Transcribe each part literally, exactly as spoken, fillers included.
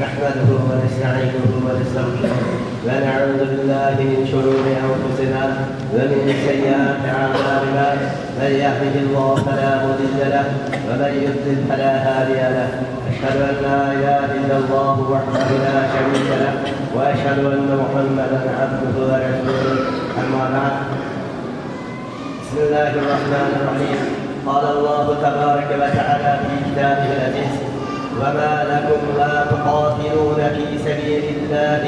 نحمده ونستعينه ونستغفره، ونعوذ بالله من شرور أنفسنا ومن سيئات أعمالنا. من يهده الله فلا مضل له، ومن يضلل فلا هادي له. أشهد أن لا إله إلا الله وحده لا شريك له، وأشهد أن محمدا عبده ورسوله. أما بعد، بسم الله الرحمن الرحيم. قال الله تبارك وتعالى في كتابه العزيز: وما لكم لا تقاتلون في سبيل الله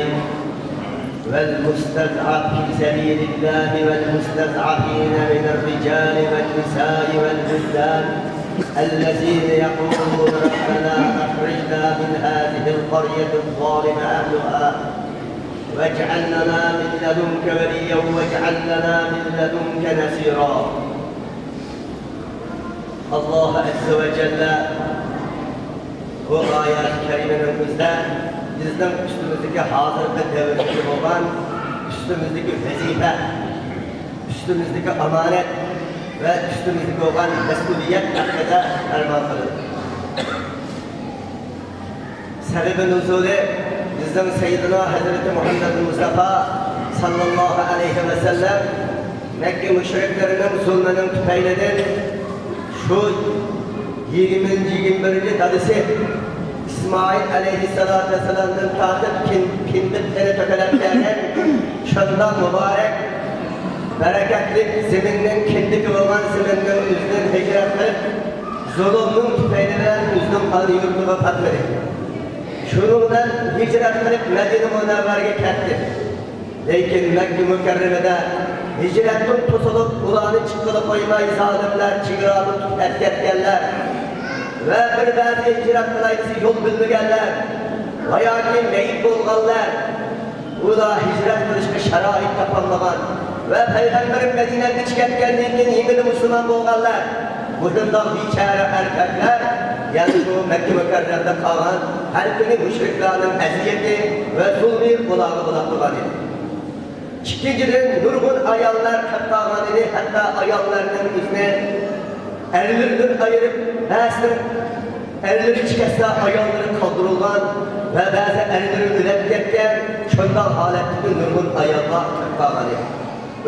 والمستضعف في سبيل الله والمستضعفين من الرجال والنساء والولدان الذين يقولون ربنا أخرجنا من هذه القرية الظالم أهلها واجعل لنا من لدنك وليا واجعل لنا من لدنك نصيرا. ئاللاھ ئەززە ۋە جەللە بۇ ئايەت كەرىمىنىڭ ئۆزىدە بىزنىڭ ئۈستىمىزدىكى ھازىرقى دەۋردىكى بولغان ئۈستىمىزدىكى ۋەزىپە، ئۈستىمىزدىكى ئامانەت ۋە ئۈستىمىزدىكى بولغان مەسئۇلىيەت ھەققىدە پەرمان قىلىدۇ. سەۋەبى نۇزۇلى بىزنىڭ سەييىدىنا ھەزرىتى مۇھەممەد مۇستافا ساللاللاھۇ ئەلەيھى ۋەسەللەم مەككە مۇشرىكلىرىنىڭ زۇلمىنىڭ تۈپەيلىدىن شۇ يىگىرمىنچى، يىگىرمە بىرىنچى دادىسى ئىسمائىل ئەلەيھىسسالاتۇ ۋەسسالامدىن تارتىپ كىن-، كىندىك قېنى تۆكۈلۈپ كەلگەن شۇنداق مۇبارەك، بەرىكەتلىك زېمىننىڭ كىندىكى بولغان زېمىننىڭ ئۆزىدىن ھىجرەت قىلىپ، زۇلۇمنىڭ تۈپەيلى بىلەن ئۆزىنىڭ ئانا يۇرتىغا قايتمىدى. شۇنىڭ بىلەن ھىجرەت قىلىپ مەدىنە مۇنەۋۋەرىگە كەتتى. لېكىن مەككە مۇكەررەمىدە ھىجرەتتىن توسۇلۇپ، ئۇلارنى چىققىلى قويماي زالىملار، چېگرانى تۇتۇپ ئەتكەتكەنلەر ۋە بىر بەزى ھىجرەت قىلاي دېسە يول بىلمىگەنلەر ۋە ياكى مېيىت بولغانلار، ئۇلار ھىجرەت قىلىشقا شارائىت تاپالمىغان ۋە پەيغەمبىرىم مەدىنەگە كەتكەندىن كېيىن يېڭىلا مۇسۇلمان بولغانلار، مۇشۇنداق بىچارە ئەركەكلەر يەنە شۇ مەككە مۇكەررەمدە قالغان، ھەر كۈنى مۇشرىكلارنىڭ ئەزىيىتى ۋە زۇلمى ئۇلارغا بولاپ تۇرغان ئىدى. ئىككىنچىدىن، نۇرغۇن ئاياللار قېلىپ قالغان ئىدى، ھەتتا ئاياللارنىڭ ئۆزىنى ئەرلىرىدىن ئايرىپ، بەزىلىرى ئەرلىرى چىقىۋەتسە، ئاياللىرى قالدۇرۇلغان ۋە بەزى ئەرلىرى ئۆلۈپ كەتكەن، شۇنداق ھالەتتىكى نۇرغۇن ئاياللار قېلىپ قالغان ئىدى.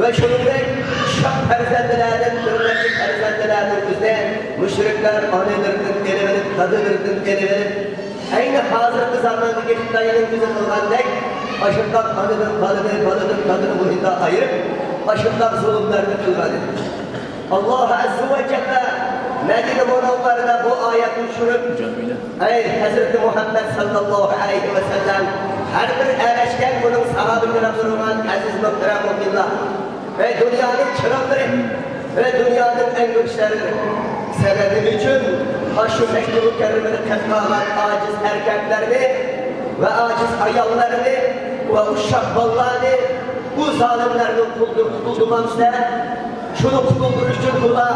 ۋە شۇنىڭدەك ئۇششاق پەرزەنتلەردىن بىر نەچچە پەرزەنتلەرنىڭ ئۆزى مۇشرىكلار ئانىلىرىدىن ئېلىۋېلىپ، دادىلىرىدىن ئېلىۋېلىپ، ئەينى ھازىرقى زاماندىكى خىتاينىڭ ئۆزى قىلغاندەك، ئاشۇنداق ئانىدىن بالىنى، بالىدىن دادىنى مۇھىمدا ئايرىپ، ئاشۇنداق زۇلۇملارنى قىلغان ئىدى. ئاللاھ ئەززە ۋە جەللە مەدىنە مۇنەۋۋەرىدە بۇ ئايەتنى چۈشۈرۈپ، ئەي ھەزرىتى مۇھەممەد ساللاللاھۇ ئەلەيھى ۋەسەللەم، ھەر بىر ئەگەشكەن ئۇنىڭ ساھابە كىراملىرى بولغان ئەزىز مۆھتەرەم مۆمىنلار، ئەي دۇنيانىڭ چىراغلىرى، ئەي دۇنيانىڭ ئەڭگۈشتەرلىرى، سىلەر نېمە ئۈچۈن ئاشۇ مەككە مۇكەررەمىدە قېلىپ قالغان ئاجىز ئەركەكلەرنى ۋە ئاجىز ئاياللارنى ۋە ئۇششاق بالىلارنى ئۇ زالىملارنى قۇتۇلدۇرۇپ قۇتۇلدۇرمامسىلەر؟ شۇنى قۇتۇلدۇرۇش ئۈچۈن ئۇلار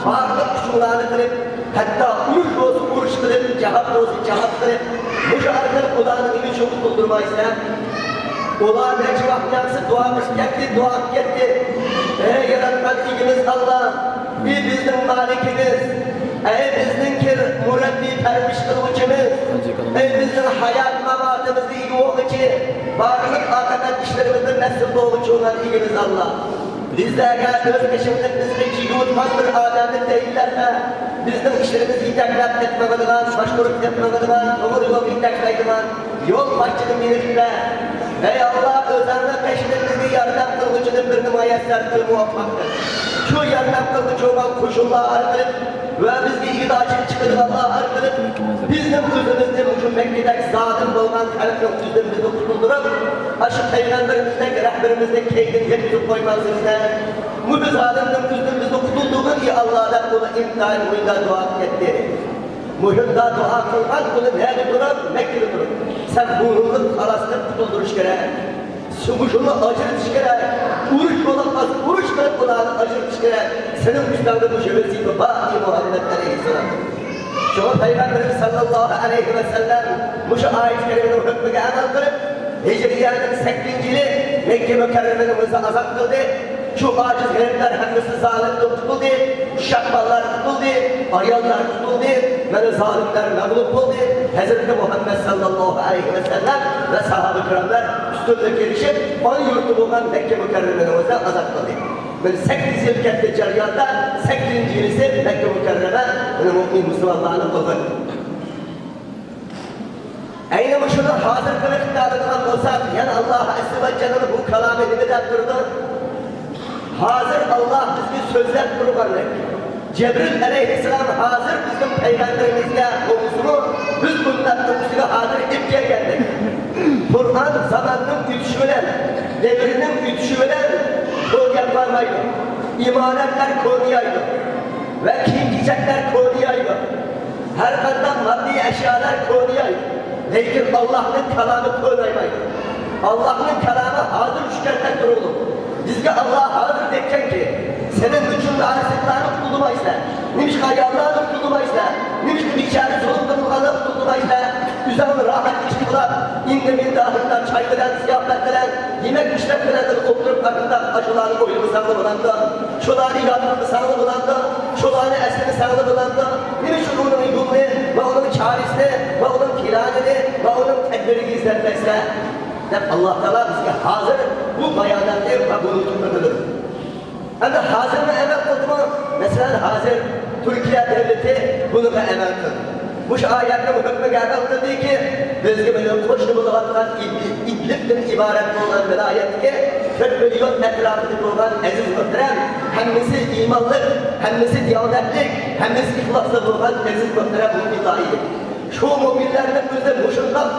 بارلىق كۈچۈڭلارنى قىلىپ، ھەتتا ئۇرۇش بولسا ئۇرۇش قىلىپ، جىھاد بولسا جىھاد قىلىپ، مۇشۇ ئارقىلىق ئۇلارنى نېمە ئۈچۈن قۇتۇلدۇرمايسىلەر؟ ئۇلار نەچچە ۋاقىت ياقسى دۇئا قىلىپ كەتتى، دۇئا قىلىپ كەتتى. ئەي ياراتقان ئىگىمىز ئاللا، ئى بىزنىڭ مالىكىمىز، ئەي بىزنىڭكى مۇرەببىي پەرۋىش قىلغۇچىمىز، ئەي بىزنىڭ ھايات ماماتىمىزغا ئىگە بولغۇچى، بارلىق ئاقىۋەت ئىشلىرىمىزدا مەسئۇل بولغۇچى بولغان ئىگىمىز ئاللا. بىزلەرگە ئۆز قېشىڭدىن بىزگە چىگىۋاتقان بىر ئادەمنى تەيىنلەپ بەر. بىزنىڭ ئىشلىرىمىزنى يېتەكلەپ ئېلىپ ماڭىدىغان، باشقۇرۇپ ئېلىپ ماڭىدىغان، توغرا يولغا يېتەكلەيدىغان يول باشچىنى بېرىپ بەر. ئەي ئاللا، ئۆزۈڭنىڭ قېشىدىن بىزگە ياردەم قىلغۇچىنى بىرنى مۇيەسسەر قىل، مۇۋەپپەق قىل. شۇ ياردەم قىلغۇچى بولغان قوشۇنلار ئارقىلىق ۋە بىزگە ئىگىدارچىلىق چىقىدىغانلار ئارقىلىق بىزنىڭ ئۆزىمىزنى مۇشۇ مەككىدەك زالىم بولغان خەلقنىڭ ئۆزىدىن بىزنى قۇتۇلدۇرۇپ، ئاشۇ پەيغەمبىرىمىزدەك رەھبىرىمىزنى كەينىدىن يەتكۈزۈپ قويماقچىمىزلەر. مۇشۇ زالىمنىڭ ئۆزىدىن بىزنى قۇتۇلدۇرغىن، ئى ئاللا، دەپ ئۇلار ئىنتايىن مۇھىمدا دۇئا قىلىپ كەتتى. مۇھىمدا دۇئا قىلغان ئۇلار نەدە تۇرۇپ؟ مەككىدە تۇرۇپ. سەن بۇ ئۇلارنى خالاس قىلىپ قۇتۇلدۇرۇش كېرەك. سۇمۇشۇنى ئاجرىتىش كېرەك. ئۇرۇش بولۇپ قالسا، ئۇرۇش قىلىپ ئۇلارنى ئاجرىتىش كېرەك. سېنىڭ ئۈستۈڭدە مۇشۇ ۋەزىپە بار، ئى مۇھەممەد ئەلەيھىسسالام. شۇڭا پەيغەمبىرىمىز ساللاللاھۇ ئەلەيھى ۋەسەللەم مۇشۇ ئايەت كەرىمىنىڭ ھۆكمىگە ئەمەل قىلىپ، ھىجرىيەنىڭ سەككىزىنچى يىلى مەككە مۇكەررەمىنى ئۆزى ئازاد قىلدى. شۇ ئاجىز غېرىبلەر ھەممىسى زالىمدىن قۇتۇلدى، ئۇششاق بالىلار قۇتۇلدى، ئاياللار قۇتۇلدى، مانا زالىملار مەغلۇپ بولدى. ھەزرىتى مۇھەممەد ساللاللاھۇ ئەلەيھى ۋەسەللەم ۋە ساھابە كىراملار ئۈستۈنلۈككە ئېرىشىپ، ئانا يۇرتى بولغان مەككە مۇكەررەمىنى ئۆزى ئازاد قىلدى. مانا سەككىز يىل كەتتى جەرياندا، سەككىزىنچى يىلىسى مەككە مۇكەررەمە مانا مۇئمىن مۇسۇلمانلارنى قىلدى. ئەينى مۇشۇنى ھازىرقى ۋاقىتتا ئالىدىغان بولساق، يەنە ئاللاھ ئەززە ۋە جەللەنىڭ بۇ كالامى نېمە دەپ تۇرىدۇ؟ ھازىر ئاللاھ بىزگە سۆزلەپ تۇرغاندەك، جەبرىل ئەلەيھىسسالام ھازىر بىزنىڭ پەيغەمبىرىمىزگە بولسىمۇ، بىز ئۈممەتنىڭ ئۈستىگە ھازىر ئېلىپ كەلگەندەك. قۇرئان زاماننىڭ ئۆتۈشى بىلەن، دەۋرنىڭ ئۆتۈشى بىلەن كونىياپ قالمايدۇ. ئىمارەتلەر كونىيايدۇ ۋە كىيىم-كېچەكلەر كونىيايدۇ. ھەر قانداق ماددىي ئەشيالار كونىياي، لېكىن ئاللاھنىڭ كالامى كونايمايدۇ. ئاللاھنىڭ كالامى ھازىر چۈشكەندەك تۇرىدۇ. بىزگە ئاللاھ ھازىر دەيدىكەنكى، سېنىڭ ئۈچۈن نارەسىدىلارنى قۇتۇلدۇرمايسەن، نېمىشقا ئاياللارنى قۇتۇلدۇرمايسەن، نېمىشقا بىچارە زۇلۇم قىلىنغانلارنى قۇتۇلدۇرمايسەن، ئۆزۈڭنى راھەت ئىش قىلىپ، ئىندى مىندى ئاشۇنداق چاي بىلەن، زىياپەت بىلەن، يېمەك ئىچمەك بىلەن ئولتۇرۇپ، ئاشۇنداق ئاشۇلارنى ئويلىمىساڭلا بولامدۇ؟ شۇلارنى ياد قىلمىساڭلا بولامدۇ؟ شۇلارنى ئەسلىمىسەڭلا بولامدۇ؟ نېمە ئۈچۈن ئۇنىڭ يولىنى ۋە ئۇنىڭ چارىسىنى ۋە ئۇنىڭ پىلانىنى ۋە ئۇنىڭ تەدبىرىنى ئىزدەنمەيسىلەر؟ دەپ، ئاللاھ تائالا بىزگە ھازىر بۇ باياناتنى ۋە بۇنى قىلدى. ئەمدى ھازىرمۇ ئەمەل قىلدىمۇ؟ مەسىلەن، ھازىر تۈركىيە دۆلىتى بۇنىڭغا ئەمەل قىلدى. مۇشۇ ئايەتنىڭ ھۆكمىگە ئەمەل قىلدىكى، بىزگە بىلەن قوشنا بولۇۋاتقان ئىدلىب، ئىدلىبتىن ئىبارەت بولغان ۋىلايەتتىكى تۆت مىليون ئەتراپىدا بولغان ئەزىز مۆھتەرەم، ھەممىسى ئىمانلىق، ھەممىسى دىيانەتلىك، ھەممىسى ئىخلاسلىق بولغان ئەزىز مۆھتەرەم مۇئمىنلار ئىدى. شۇ مۇئمىنلارنىڭ ئۆزى مۇشۇنداق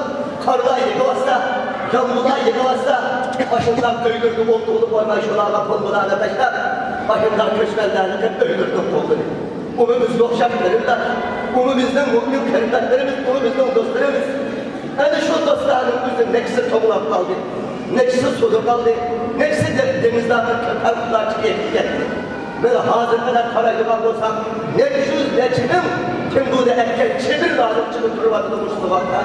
قارلار يېغىۋاتسا، يامغۇرلار يېغىۋاتسا، ئاشۇنداق ئۆيلىرىدە ئولتۇرۇپ بولماي، شۇلارغا بومبىلارنى تاشلاپ، ئاشۇنداق كۆچمەنلەرنى قىلىپ ئۆيلىرىدە قوغلىدى. ئۇمۇ بىزگە ئوخشاش قېرىنداش، ئۇمۇ بىزنىڭ مۇئمىن قېرىنداشلىرىمىز، ئۇمۇ بىزنىڭ دوستلىرىمىز. ئەنە شۇ دوستلارنىڭ ئۆزى نەچچىسى توڭلاپ قالدى، نەچچىسى سۇدا قالدى، نەچچىسى دە-، دېڭىزلاردا كۆپەر سۇلار چىقىپ كەتتى. مانا ھازىرغا قارايدىغان بولساق، نەچچە يۈز، نەچچە مىڭ تىڭگۇدا ئەتكەن چېدىرلارنىڭ ئىچىدە تۇرۇۋاتىدۇ مۇشۇ زاۋۇتتا.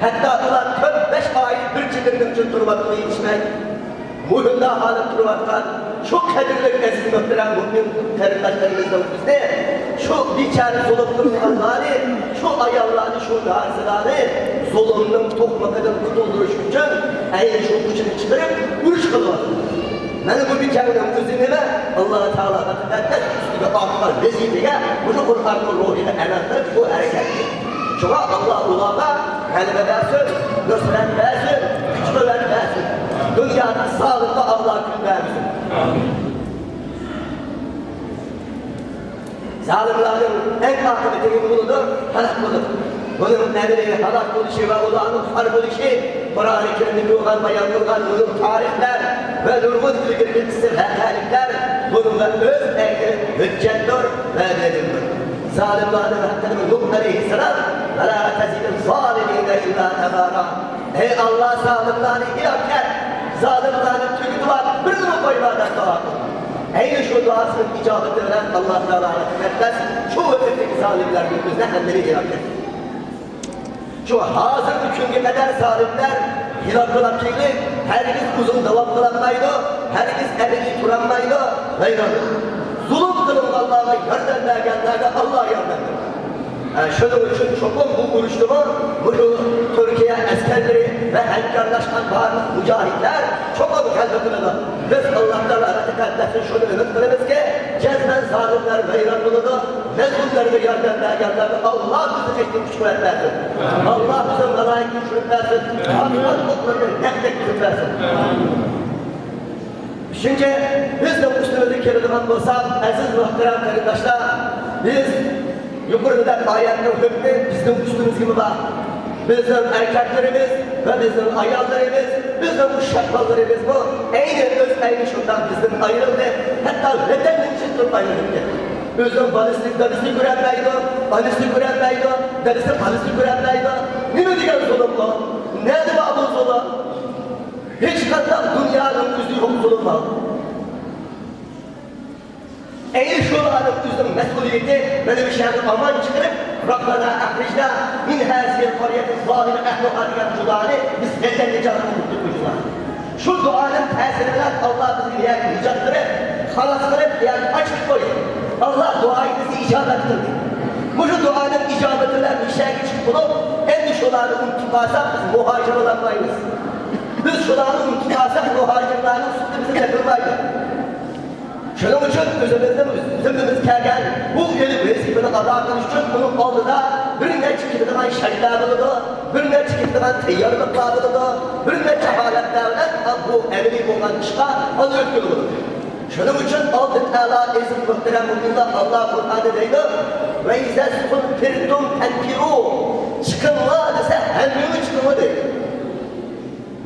ھەتتا ئۇلار تۆت، بەش ئائىلە بىر چېدىرنىڭ ئىچىدە تۇرۇۋاتىدۇ، يېتىشمەي. مۇشۇنداق ھالەتتە تۇرۇۋاتقان شۇ قەدىرلىك ئەزىز مۆھتەرەم مۇئمىن قېرىنداشلىرىمىزنىڭ بىزنى شۇ بىچارە زۇلۇم قىلىنغانلارنى، شۇ ئاياللارنى، شۇ نارسىلارنى زۇلۇمنىڭ توقمىقىدىن قۇتۇلدۇرۇش ئۈچۈن ئەينى شۇ كۈچىنى چىقىرىپ ئۇرۇش قىلىۋاتىدۇ. مانا بۇ بىچارىنىڭ ئۆزى نېمە؟ ئاللاھ تائالا مۇقەددەس ئۈستىگە ئارتقان ۋەزىپىگە مۇشۇ قۇرئاننىڭ روھىغا ئەمەل قىلىپ بۇ ھەرىكەتنى. شۇڭا ئاللاھ ئۇلارغا غەلىبە بەرسۇن، نۇسرەت بەرسۇن، كۈچ-قۇۋۋەت بەرسۇن. دۇنيادا زالىمغا ئاللاھ كۈن بەرمىسۇن. زالىملارنىڭ ئەڭ ئاقىۋىتى نېمە بولىدۇ؟ ھالاك بولىدۇ. بۇنىڭ ئەمەلىي ھالاك بولۇشى ۋە ئۇلارنىڭ خار بولۇشى قۇرئانى كەرىمدە بولغان، بايان قىلغان نۇرغۇن تارىخلار ۋە نۇرغۇن ئىلگىرىكى قىسسە ۋەقەلىكلەر بۇنىڭغا ئۆز ئەينى ھۆججەتتۇر ۋە دەلىلدۇر. زالىملارنىڭ ھەققىدە نۇھ ئەلەيھىسسالام، ۋەلا تەزىدۇز زالىمىنە ئىللا تەبارا. ئەي ئاللاھ، زالىملارنى ھالاك ئەت، زالىملارنى تۈگىتىۋەت، بىرنىمۇ قويما دەپ دۇئا قىلدى. ئەينى شۇ دۇئاسىنىڭ ئىجابىتى بىلەن ئاللاھ تائالا مۇقەددەس شۇ ۋاقىتتىكى زالىملارنى ئۆزىنى ھەممىنى ھالاك ئەتتى. شۇ ھازىرقى كۈنگە قەدەر زالىملار ھالاك بولۇپ كېلىپ، ھەرگىز ئۇزۇن داۋام قىلالمايدۇ، ھەرگىز ئەبەدىي تۇرالمايدۇ، ۋەيران. زۇلۇم قىلىنغانلارغا ياردەم بەرگەنلەرگە ئاللاھ ياردەم بېرىدۇ. ئە، شۇنىڭ ئۈچۈن چوقۇم بۇ ئۇرۇشتىمۇ مۇشۇ تۈركىيە ئەسكەرلىرى ۋە ھەمكارلاشقان بارلىق مۇجاھىدلار چوقۇم غەلىبە قىلىدۇ. بىز ئاللاھ تائالا تەقەددەسنى شۇنى ئۈمىد قىلىمىزكى، جەزمەن زالىملار ۋەيران بولىدۇ. مەزلۇملارغا ياردەم بەرگەنلەرگە ئاللاھ بىزنىڭ ئىشتىن كۈچ-قۇۋۋەت بەرسۇن. ئاللاھ بىزنىڭ مالايىكىنى چۈشۈرۈپ بەرسۇن. ئاتقان ئوقلىرىنى نەق تەگكۈزۈپ بەرسۇن. ئۈچىنچى، بىزنىڭ ئۈستىمىزگە كېلىدىغان بولسا، ئەزىز مۆھتەرەم قېرىنداشلار، بىز يۇقىرىدا دەپ ئايەتنىڭ ھۆكمى بىزنىڭ ئۈستىمىزگىمۇ بار. بىزنىڭ ئەركەكلىرىمىز ۋە بىزنىڭ ئاياللىرىمىز، بىزنىڭ ئۇششاق بالىلىرىمىزمۇ ئەينى ئۆز ئەينى شۇنداق بىزدىن ئايرىلدى، ھەتتا ۋەتەندىن چىقىپ ئايرىلىپ كەتتى. ئۆزىنىڭ بالىسى دادىسىنى كۆرەلمەيدۇ، ئانىسىنى كۆرەلمەيدۇ، دادىسى بالىسىنى كۆرەلمەيدۇ. نېمە دېگەن زۇلۇم بۇ؟ نەدە بار بۇ زۇلۇم؟ ھېچقانداق دۇنيانىڭ ئۆزى يوق زۇلۇم بار. ئەينى شۇلارنىڭ ئۆزىنىڭ مەسئۇلىيىتى، مانا مۇشۇ يەردىن ئامان چىقىرىپ، ربنا أخرجنا من هذه القرية الظالم أهلها دېگەن دۇئانى بىز ۋەتەنگە جان قىلدۇق، شۇلار. شۇ دۇئانىڭ تەسىرى بىلەن ئاللا بىزنى بۇ يەردىن نىجات قىلىپ، خالاس قىلىپ، بۇ يەردىن ئاچىقىپ قويدى. ئاللا دۇئايىمىزنى ئىجابەت قىلدى. مۇشۇ دۇئانىڭ ئىجابىتى بىلەن مۇشەگە چىقىپ بولۇپ، ئەمدى شۇلارنى ئۇنتۇپ قالساق، بىز مۇھاجىر بولالمايمىز. بىز شۇلارنى ئۇنتۇپ قالساق، مۇھاجىرلارنىڭ سۈپىتى بىزنى تېپىلمايدۇ. شۇنىڭ ئۈچۈن ئۆزىمىزنىڭ زىممىمىزگە كەلگەن بۇ ئېلىپ ۋەزىپىنى ئادا قىلىش ئۈچۈن ئۇنىڭ ئالدىدا بىر نەچچە كېتىدىغان شەرتلەر بولىدۇ، بىر نەچچە كېتىدىغان تەييارلىقلار بولىدۇ، بىر نەچچە ھالەتلەر بىلەن بۇ ئەمەلىي بولغان ئىشقا ئالدىرىپ بولىدۇ. شۇنىڭ ئۈچۈن ئالدىن ئەلا ئەزىز مۆھتەرەم مۇئمىنلار، ئاللا قۇرئاندا دەيدۇ، «وإذا استنفرتم فانفروا»، چىقىڭلار دېسە، ھەممىڭلار چىقىڭلار دەيدۇ.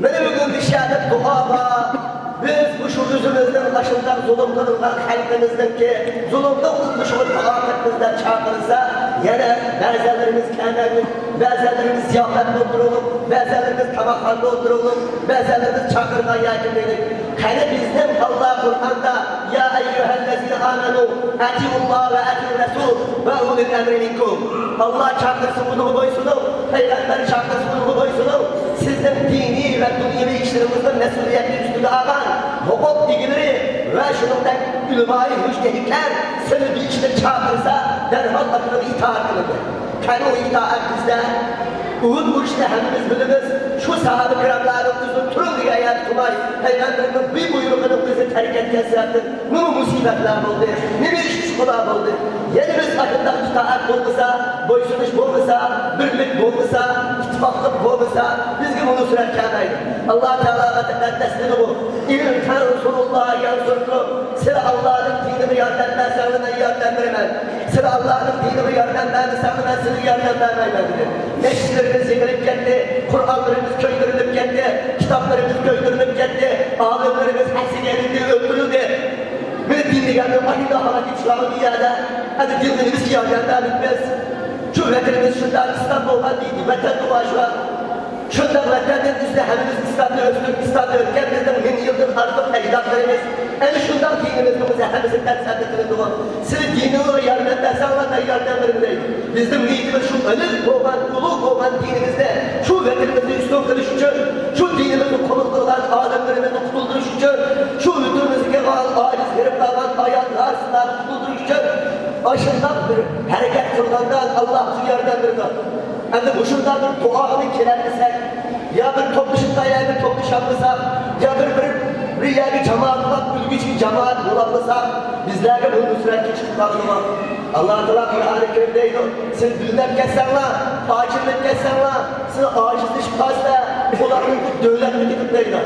مانا بۈگۈن بىر شەھەردە دۇئا بار. بىز مۇشۇ ئۆزىمىزنىڭ ئاشۇنداق زۇلۇم قىلىنغان خەلقىمىزنىڭكى زۇلۇمدىن قۇتۇلۇشىغا دۇئا قىلىمىز دەپ چاقىرسا، يەنە بەزىلىرىمىز كەلمەيمىز، بەزىلىرىمىز زىياپەتتە ئولتۇرۇۋالىمىز، بەزىلىرىمىز تاماقخانىدا ئولتۇرۇۋالىمىز، بەزىلىرىمىز چاقىرغان ياكى دېدى. قېنى بىزنىڭ ئاللا قۇرئاندا، يا ئەييۇھەللەزىنە ئامەنۇ ئەتىئۇللاھ ۋە ئەتىئۇر رەسۇل ۋە ئۇلىل ئەمرى مىنكۇم. ئاللا چاقىرسا ئۇنىڭغا بويسۇنۇڭ، پەيغەمبەر چاقىرسا ئۇنىڭغا بويسۇنۇڭ. سىزنىڭ دىنىي ۋە دۇنيەۋى ئىشلىرىڭىزدا مەسئۇلىيەتنى ئۈستىگە ئالغان ھوقۇق ئىگىلىرى ۋە شۇنىڭدەك ئۆلىمائى مۇجتەھىدلەر سىلى بىر ئىشقا چاقىرسا، دەرھال ئاتىغا ئىتائەت قىلىدۇ. قېنى ئۇ ئىتائەت بىزدە؟ ئۇھۇد ئۇرۇشىنى ھەممىمىز بىلىمىز. شۇ ساھابە كىراملارنىڭ ئۆزىنى تۇرۇڭ دېگەن يەردە تۇرماي، پەيغەمبەرنىڭ بىر بۇيرۇقىنىڭ ئۆزى تەرك ئەتكەن سەۋەبتىن نېمە مۇسىبەتلەر بولدى، نېمە ئىش-چۈشلەر بولدى. يەنە بىز ئاشۇنداق ئىتائەت بولمىسا، بويسۇنۇش بولمىسا، بىرلىك بولمىسا، ئىتتىپاقلىق بولمىسا، بىزگە بۇ نۇسرەت كەلمەيدۇ. ئاللا تائالا مۇقەددەس دېدىغۇ، «ئىن تەنسۇرۇللاھە يەنسۇركۇم.» سىلەر ئاللانىڭ دىنىغا ياردەم بەرسەڭلار، مەن ياردەم بېرىمەن. سىلەر ئاللانىڭ دىنىغا ياردەم بەرمىسەڭلار، مەن سىلەرگە ياردەم بەرمەيمەن، دېدى. مەسچىتلىرىمىز يىقىلىپ كەتتى، قۇرئانلىرىمىز كۆيدۈرۈلۈپ كەتتى، كىتابلىرىمىز كۆيدۈرۈلۈپ كەتتى، ئالىملىرىمىز ھەپسىگە ئېلىندى، ئۆلتۈرۈلدى. مانا دىن دېگەننىڭ ئاشۇنداق ھالەتكە چۈشكەن يەردە، ئەمدى دىنغا نېمىشقا ياردەم بەرمەيمىز؟ شۇ ۋەتىنىمىز شۇنداق ئىسلام بولغان دىنى ۋەتەن بولغان شۇ. شۇنداق ۋەتەندىن بىزنى ھەممىمىز ئىسلامدا ئۆستۈرۈپ، ئىسلامدا ئۆتكەن بىزنىڭ مىڭ يىلدىن ئارتۇق ئەجدادلىرىمىز ئەنە شۇنداق دىنىمىزنى بىزگە ھەممىسى دەپسەندە قىلىدىغۇ. سىلەر دىنىڭلارغا ياردەم بەرسەڭلار، مەن ياردەم بېرىمەن دەيدۇ. بىزنىڭ نىيىتىمىز شۇ ئېلىپ بولغان، ئۇلۇغ بولغان دىنىمىزنى شۇ ۋەتىنىمىزنى ئۈستۈن قىلىش ئۈچۈن، شۇ دىنىمىزنى قوبۇل قىلغان ئالىملىرىمىزنى قۇتۇلدۇرۇش ئۈچۈن، شۇ ۋەتىنىمىزدىكى ئاجىز، غېرىب قالغان ئايال، نارسىلارنى قۇتۇلدۇرۇش ئۈچۈن ئاشۇنداق بىر ھەرىكەت قىلغاندا ئاللا بىزگە ياردەم بېرىدۇ. ئەمدى مۇشۇنداق بىر دۇئاغا كېلەلمىسەك، يا بىر توپلىشىپ قايەرگە توپلىشالمىساق، يا بىر، بىر، بىر يەرگە جامائەت بولۇپ ئۆلگۈچىگە جامائەت بولالمىساق، بىزلەرگە بۇ نۇسرەتكە چىقىپ قالىدۇ. ئاللا تائالا قۇرئانى كەرىمدە دەيدۇ، سىلەر دۆلەت كەتسەڭلار، پاچىلىنىپ كەتسەڭلار، سىلەر ئاجىزلىشىپ قالسا، ئۇلارنىڭ دۆلەتلىكى دەيدۇ.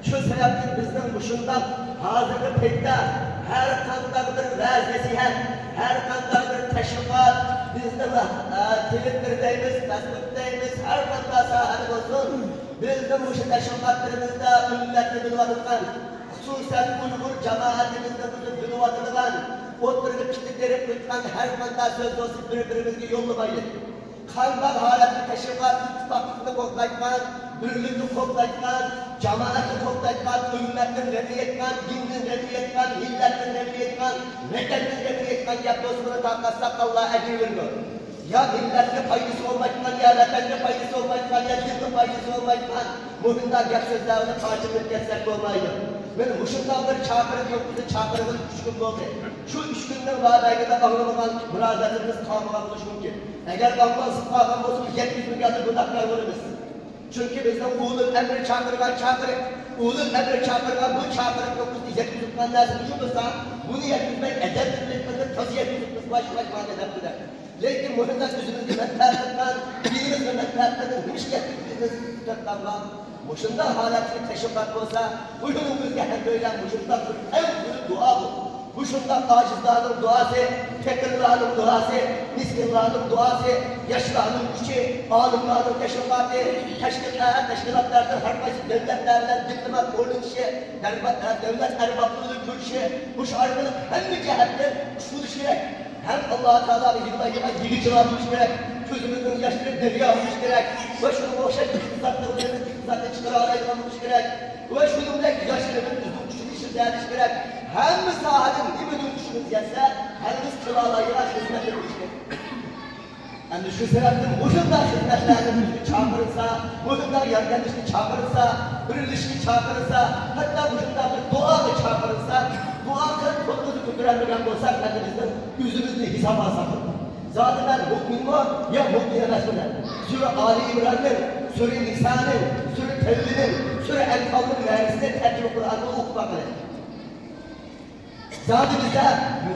شۇ سەۋەبتىن بىزنىڭ مۇشۇنداق ھازىرقى پەيتتە ھەر قانداق بىر ۋەز-نەسىھەت، ھەر قانداق بىر تەشۋىقات، بىزنىڭ، ئە، تىۋىتتېر دەيمىز، فېيسبۇك دەيمىز، ھەر قانداق ساھەدە بولسۇن، بىزنىڭ مۇشۇ تەشۋىقاتلىرىمىزدا ئۈممەتنى بىلىۋاتىدىغان، خۇسۇسەن ئۇيغۇر جامائىتىمىزنى بىلىۋاتىدىغان، ئوتتۇرىغا پىتى تېرىپ قويغان ھەر قانداق سۆز بولسا بىر-بىرىمىزگە يوللىمايلى. قانداق ھالەتتە تەشۋىقات ئىتتىپاقلىقنى قوغدايدىغان، بىرلىكنى قوغدايدىغان، جامائەتنى قوغدايدىغان، ئۈممەتنىڭ غېمىنى يەيدىغان، دىننىڭ غېمىنى يەيدىغان، مىللەتنىڭ غېمىنى يەيدىغان، ۋەتەننىڭ غېمىنى يەيدىغان گەپ بولسا، بۇنى تارقاتساق ئاللا ئەجىر بېرىدۇ. يا مىللەتكە پايدىسى بولمايدىغان، يا ۋەتەنگە پايدىسى بولمايدىغان، يا دىنغا پايدىسى بولمايدىغان مۇشۇنداق گەپ سۆزلەر بىلەن پاچىلىنىپ كەتسەك بولمايدۇ. مانا مۇشۇنداق بىر چاقىرىق يوق بىزنى چاقىرغىلى ئۈچ كۈن بولدى. شۇ ئۈچ كۈننىڭ مابەينىدە ئاڭلىمىغان مۇراجىئەتلىرىمىز قالمىغان بولۇشى مۇمكىن. ئەگەر ئاڭلانسىز قالغان بولسا، يەتكۈزمىگەندە گۇناھكار بولىمىز. چۈنكى بىزنىڭ ئۇلۇل ئەمرى چاقىرغان چاقىرىق، ئۇلۇل ئەمرى چاقىرغان بۇ چاقىرىقنىڭ بىزنى يەتكۈزۈپ قالغان نەرسىمىز شۇ بولسا، بۇنى يەتكۈزمەي ئەدەپسىزلىك قىلدى، تازا يەتكۈزۈپ بىز باش باش مانا دەپتىلەر. لېكىن مۇھىم زات ئۆزىمىزگە مەنپەئەت قىلغان، دىنىمىزغا مەنپەئەت قىلغان، نېمىشقا يەتكۈزدىڭىز دەپ دەڭلار. مۇشۇنداق ھالەتتىكى تەشۋىقات بولسا، بۇ يولىمىزگە ھەم بىلەن مۇشۇنداق بىر ئەڭ ئۇلۇغ دۇئا بۇ. مۇشۇنداق ئاجىزلارنىڭ دۇئاسى، پېقىرلارنىڭ دۇئاسى، مىسكىنلارنىڭ دۇئاسى، ياشلارنىڭ كۈچى، ئالىملارنىڭ تەشۋىقاتى، تەشكىل-، تەشكىلاتلاردىن ھەر قايسى دۆلەتلەر بىلەن دىپلومات ئورنىتىشى، دەربا-، دۆلەت ئەربابلىرى كۆرۈشى، مۇشۇ ئارقىلىق ھەممە جەھەتتىن كۈچ بولۇشى كېرەك. ھەم ئاللا تائالاغا يىغلايدىغان يىغىچىلار بولۇشى كېرەك. كۆزىمىزنىڭ ياشلىرى دەريا بولۇشى كېرەك. ۋە شۇنىڭغا ئوخشاش ئىقتىسادلىقىمىز ئىقتىسادنى چىقىرالايدىغان بولۇشى كېرەك. ۋە شۇنىڭ بىلەن ياشلىرىمىز ئۆزىنىڭ كۈچىنى ئىشلىتەلىشى كېرەك. ھەممە ساھەدىن نېمىدىن كۈچىمىز يەتسە، ھەممىمىز قىلالايدىغان خىزمەتنى قىلىش كېرەك. ئەمدى شۇ سەۋەبتىن مۇشۇنداق خىزمەتلەرنى بىزگە چاقىرىلسا، مۇشۇنداق ياردەملىشىشكە چاقىرىلسا، بىرلىشىشكە چاقىرىلسا، ھەتتا مۇشۇنداق بىر دۇئاغا چاقىرىلسا، دۇئا قىلىپ قولىمىزنى كۆتۈرەلمىگەن بولساق، ئەمدى بىزنىڭ ئۆزىمىزنى ھېسابقا ئالساق بولىدۇ. زادى مەن مۆمىنمۇ يا مۆمىن ئەمەسمۇ دەپ، سۈرە ئالى ئىمراننىڭ، سۈرە نىسانىڭ، سۈرە تەۋبىنىڭ، سۈرە ئەنفالنىڭ مەنىسىنى تەرجىمە قۇرئاندا ئوقۇپ باقىلى. زادى بىزدە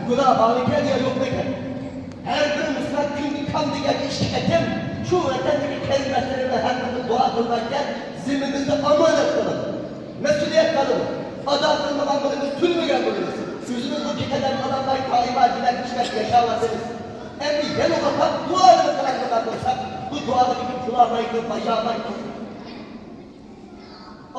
گۇناھ بارمىكەن يا يوقمىكەن؟ ھەر بىر مۇسۇلمان كۈندە كام دېگەندە ئىككى قېتىم شۇ ۋەتەندىكى قېرىنداشلىرىمىزغا ھەر بىر دۇئا قىلمايكەن، زىممىمىزدە ئامانەت قالىدۇ، مەسئۇلىيەت قالىدۇ. ئادا قىلمىغان بولىمىز، تۈنىمىگەن بولىمىز. ئۆزىمىز بۇ قەدەم قالالماي، دائىما بىلەن كۈچلەپ ياشاۋاتىمىز. ئەمدى يەنە ئاپاپ دۇئالىرى قىلالمىغان بولساق، بۇ دۇئالىقى كۈن تولالمايدۇ، باشارمايدۇ.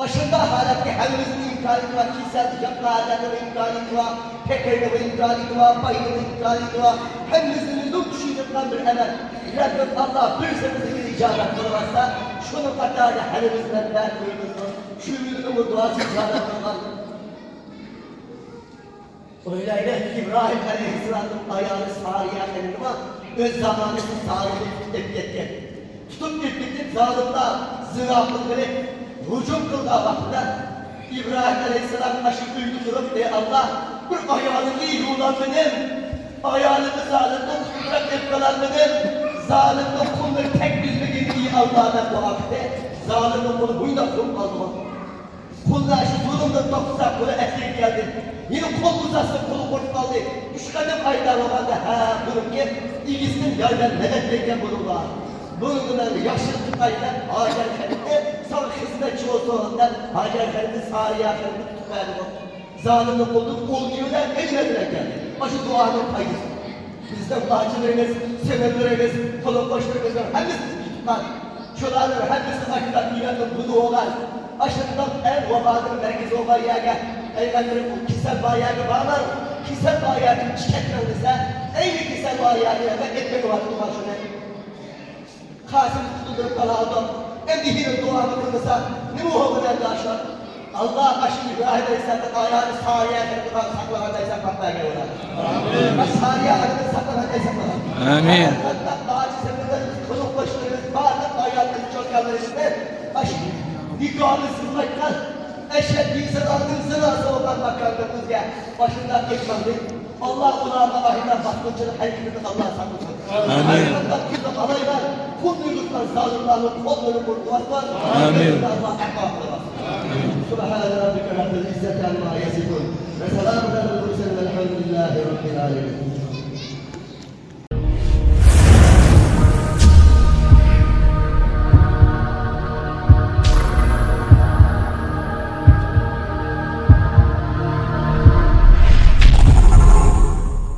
ئاشۇنداق ھالەتكە ھەممىمىزنىڭ ئىمكانىيىتى بار، كېسەل ياتقان ئادەمنىڭ ئىمكانىيىتى بار، پېقىرنىڭ ئىمكانىيىتى بار، باينىڭ ئىمكانىيىتى بار. ھەممىمىزنىڭ كۈچى يەتكەن بىر ئەمەل. رەببىم ئاللا بىر سېمىزلىكىنى ئىجابەت قىلىۋاتسا، شۇنىڭ قاتارىدا ھەممىمىز مەنپەئەت كۆرىمىزمۇ؟ شۇ يىلنىمۇ دۇئاسى ئىجابەت قىلغان. ئويلايلى، ئىبراھىم ئەلەيھىسسالامنىڭ ئايالى سارىيە خېنىممۇ ئۆز زامانىسىدا زالىملار تۇتۇپ ئېلىپ كەتكەن. تۇتۇپ ئېلىپ كېتىپ، زالىملار زىنا قىلغىلى ھۇجۇم قىلغان ۋاقتىدا، ئىبراھىم ئەلەيھىسسالام ئاشۇ ئۆيدە تۇرۇپ، ئەي ئاللا، بىر ئايالىمنى يۇيالمىدىم، ئايالىمنى زالىمدىن قۇتۇلدۇرۇپ ئېلىپ قالالمىدىم، زالىمنىڭ قوللىرى تەگكۈزمىگىن، ئەي ئاللا، دەپ دۇئا قىلدى. زالىمنىڭ قولى مۇنداق بولۇپ قالدىغۇ. قوللار شۇ زۇلۇمدىن توختىسا، قولى ئەسلىگە كەلدى. يەنە قول ئۇزاتسا، قولى قۇرۇپ قالدى. ئۈچ قەدەم ئايلانغاندا، ھە، بۇنىڭكى ئىگىسىدىن ياردەم مەدەت بەرگەن بولۇڭلار. بۇنىڭغا مەن ياخشىلىق قىلغاي دەپ، ھاجەر خېنىمنى ساڭا خىزمەتچى بولسۇن دەپ، ھاجەر خېنىمنى سارىيە خېنىمگە تۇتۇپ بەردى. زالىمنىڭ قولىدىن ئوۋچى بىلەن غەنىيمەت بىلەن كەلدى. ئاشۇ دۇئانىڭ پايدىسى. بىزنىڭ باچىلىرىمىز، سىڭىللىرىمىز، قولۇم-قوشنىلىرىمىزنىڭ ھەممىسى بىزگە تۇغقان. شۇلارنىڭ ھەممىسى ئاشۇنداق دۇنيادىن بۇدا بولغان. ئاشۇنداق ئەڭ ۋابانىڭ مەركىزى بولغان يەرگە، پەيغەمبىرىم، ئۇ كېسەل بار يەرگە بارماڭ، كېسەل بار يەردىن چىقىپ كەتمەڭ دېسە، ئەينى كېسەل بار يەرگە ئېلىپ مېڭىۋاتىدۇ شۇنى. قاسىمنى قۇتۇلدۇرۇپ قالالىدۇق. ئەمدى ھېلى دۇئانى قىلمىسا نېمە بولغىنى ئەمدى ئاشۇ؟ ئاللا ئاشۇ ئىبراھىم ئەلەيھىسسالامنىڭ ئايالى سارىيە خېنىمنى ساقلىغان دەيسەن، پاتماگەن ئۇلار. سارىيە خېنىمنى ساقلىغان دەيسەن. ئامىن. باچىسى بىلەن قولۇم-قوشنىلىرىمىز، بارلىق ئاياللىرىمىز، چوكانلىرىمىزنى ئاشۇ نىكاھنى سىزمايتقان ئەشەددىي زىنانىڭ زىناسى بولغان ماكانلىرىمىزگە ئاشۇنداق ئېيتماقنى، ئاللا ئۇلارغا ئايرىم باسقۇنچىلىق ھەرىكىتىدىن ئاللا ساقلىسۇن. ئامىن. ھەر قانداق كۈندە ئالايلار قول يۇيغۇزغان زالىملارنىڭ قوللىرىنى قۇرۇتۇۋاتسۇن. ئامىن. ئاللا ئەقا قىلىۋاتسۇن. سبحان ربك رب العزة عما يصفون. وسلام على المرسلين والحمد لله رب العالمين.